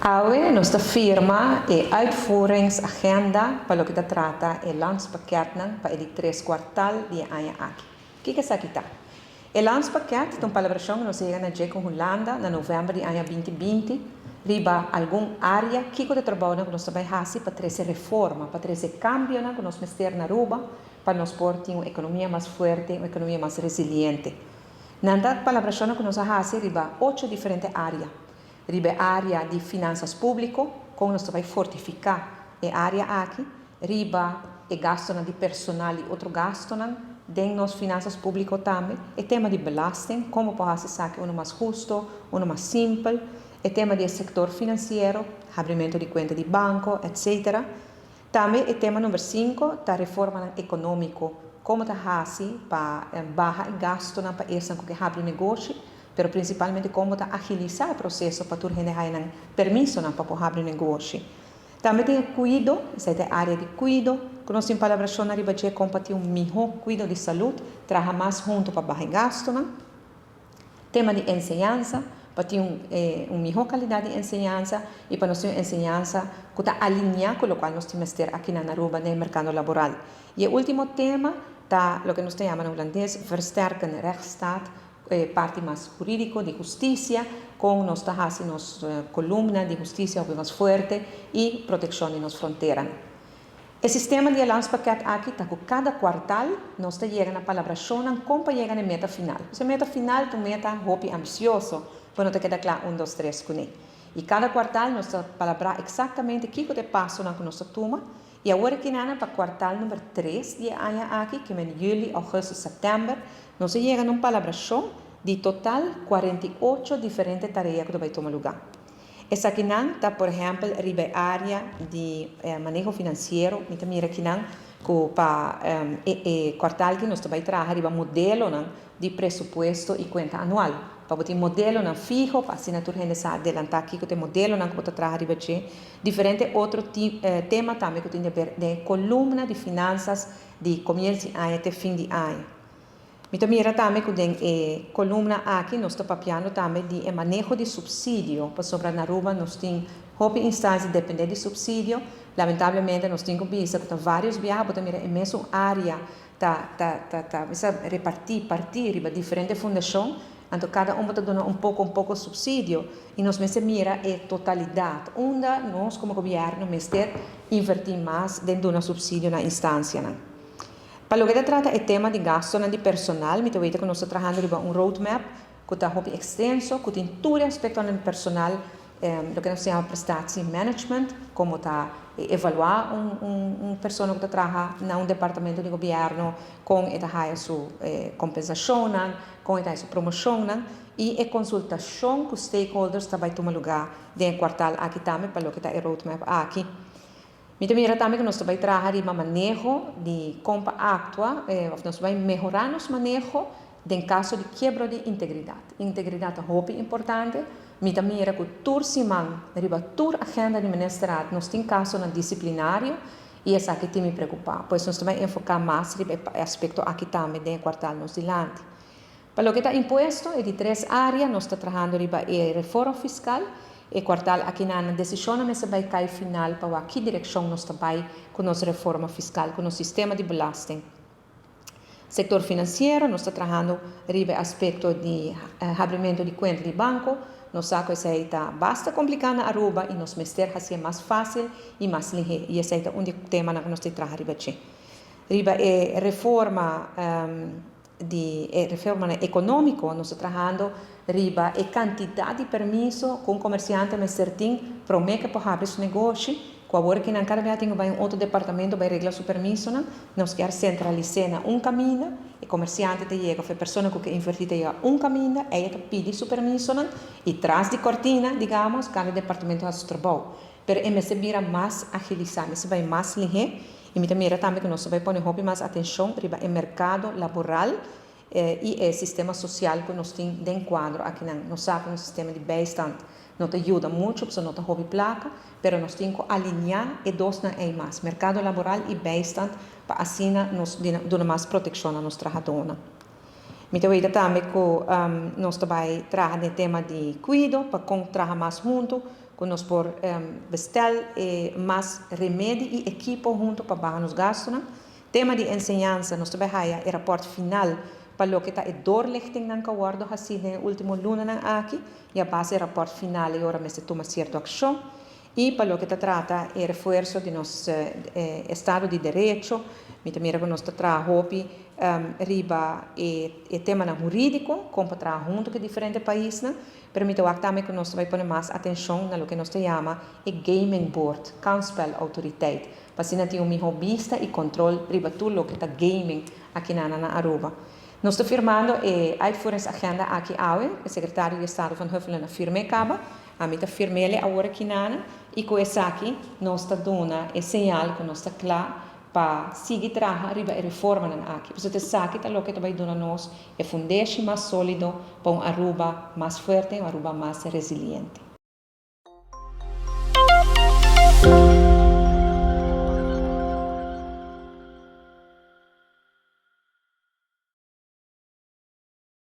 Awe nos ta firma e uitvoeringsagenda pa loke ta trata e landspakketnan pa e di tres kwartal di e aña aki. Kiko esaki ta? E landspakket ta un palabrashon ku nos a yega na dje ku Hulanda na novèmber di aña 2020 riba algun área kiko ta e trabounan ku nos ta bai hasi pa trese reforma, pa trese kambionan ku nos mester na Aruba pa nos por tin un ekonomia mas fuerte, un ekonomia mas resiliente. Nan ta palabrashonnan ku nos a hasi riba ocho diferente área. Riba e área di finansas públiko, kon nos ta bai fortifiká e área aki, riba e gastunan di personal i otro gastunan den nos finansas públiko tambe, e tema di belasting, kon bo por hasi esaki unu mas husto, unu mas simpel, e tema di e sektor finansiero, habrimentu di kuenta di banko, etcetera. Tambe e tema number sinku ta reformanan ekonómiko, kon bo ta hasi pa baha e gastunan pa esnan ku ke habri un negoshi, pero prinsipalmente kon bo ta agilisá e proseso pa tur hende haña nan permisonan pa por habri un negoshi. Tambe tin e kuido, esei ta e área di kuido, ku nos tin palabrashonnan riba dje kon pa tin un mihó kuido di salud, traha mas huntu pa baha e gastunan. Tema di enseñansa, pa tin un un mihó kalidat di enseñansa i pa nos tin un enseñansa ku ta alineá ku lokual nos tin mester akinan na Aruba den e merkado laboral. I e último tema ta loke nos ta yama na hulandes versterken rechtsstaat, e parti mas hurídiko di hustisia, kon nos ta hasi nos kolumna di hustisia hopi mas fuerte i protekshon di nos fronteranan. E sistema di e landspakket aki ta ku kada kuartal nos ta yega na palabrashonnan kon pa yega na e meta final. Pues e meta final ta un meta hopi ambisioso, bo no ta keda kla un dos tres kuné. I kada kuartal nos ta palabrá eksaktamente kiko ta e pasonan ku nos ta tuma. I awor e kinanan pa kuartal number tres di e aña aki, ke men yüli, ougùstùs, sèptèmber, nos a yega na un palabrashon di total 48 diferente tarea ku ta bai tuma lugá. Esakinan ta por ehèmpel riba e área di maneho finansiero, mi ta mira kinan ku pa e kuartal aki nos ta bai traha riba modelonan di presupuesto i kuenta anual. Pa bo tin modelonan fiho pa asina tur hende sa adelantá kiko ta e modelonan ku bo ta traha riba dje. Diferente otro tema tambe ku tin di aber den e kolumna di finansas di komiens di aña te fin di aña. Mi ta mira tambe ku den e kolumna aki nos ta papiando tambe di e maneho di supsidio, pasobra na Aruba nos tin hopi instansia depende di supsidio. Lamentablemente nos tin ku bisa ku ta varios biaha bo ta mira e mesun área ta ta ta ta bisa repartí, partí riba diferente fundashon, anto kada un bo ta duna un poko un poko supsidio i nos mester mira e totalidat unda nos komo gobièrnu mester invertí mas den duna supsidio na instansianan. Pa loke ta trata e tema di gastonan di personal, mi ta weta ku nos ta trahando riba un roadmap ku ta hopi ekstenso, ku tin tur e aspektonan di personal, loke nos ta yama prestatiemanagement, komo ta evaluá un un persona ku ta traha na un departamento di gobièrnu, kon e ta haya su kompensashonnan, kon e ta haya su promoshonnan, i e konsultashon ku stakeholders ta bai tuma lugá den e kuartal aki tambe pa loke ta e roadmap aki. Mi ta mira tambe ku nos ta bai traha riba maneho di kon pa aktua òf nos ta bai mehorá nos maneho den kaso di kiebro di integridat. Integridat ta hopi importante. Mi ta mira ku tur siman riba tur agenda di ministerat nos tin kasonan disiplinario i esaki tin mi preokupá. Pues nos ta bai enfoká mas riba e aspekto aki tambe den e kuartal nos dilanti. Pa loke ta impuesto, e di tres área, nos ta trahando riba e reforma fiskal. E kuartal akinan desishonnan mester bai kai final pa wak ki direkshon nos ta bai ku nos reforma fiskal, ku nos sistema di belasting. Sektor finansiero, nos ta trahando riba e aspekto di habrimentu di kuenta di banko. Nos sa ku esei ta basta kompliká na Aruba i nos mester hasié mas fásil i mas lihé i esei ta un di e temanan ku nos ta traha riba dje. Riba e reforma di e reformanan economico, nos ta trahando riba e cantidad di permiso cu un comerciante mester tin prome cu e por habri su negoshi, cu awor aki nan cada bia tin cu bay un otro departamento bay regla su permisonan, nos kier centralis'e na un caminda, e comerciante ta yega of e persona cu ke inverti ta yega un caminda, ey ta pidi su permisonan y tras di cortina, digamos, cada departamento haci su trabou. Pero e mester bira mas agilisa, mester bay mas lihe. I mi ta mira tambe ku nos ta bai pone hopi mas atenshon riba e merkado laboral i e sistema sosial ku nos tin den kuadro akinan. Nos sa ku nos sistema di bijstand no ta yuda muchu pasobra no ta hopi plaka, pero nos tin ku alineá e dosnan ei mas, merkado laboral i bijstand, pa asina nos duna mas protekshon na nos trahadónan. Mi ta weta tambe ku nos ta bai traha den e tema di kuido pa kon traha mas huntu. Ku nos por bestel mas remedi i ekipo huntu pa baha nos gastunan. Tema di enseñansa, nos ta bai haya e rapòrt final pa loke ta e doorlichtingnan ku a wòrdu hasí den e último lunanan aki i a base e rapòrt final e ora mester tuma sierto akshon. I pa loke ta trata e refuerso di nos estado di derecho, mi ta mira ku nos ta traha hopi riba e temanan hurídiko, kon pa traha huntu ku e diferente paisnan. Pero mi ta wak tambe ku nos ta bai pone mas atenshon na loke nos ta yama e gaming board, kansspelautoriteit, pa asina tin un mihó bista i kontrol riba tur loke ta gaming akinan na Aruba. Nos ta firmando e uitvoeringsagenda aki awe, e sekretario di Estado Van Huffelen a firm'é kaba, ami ta firm'é awor akinan i ku esaki nos ta duna e señal ku nos ta kla pa sigui traha riba e reformanan aki. Pasobra esaki ta loke ta bai duna nos e fundeshi mas solido pa un Aruba mas fuerte, un Aruba mas resiliente.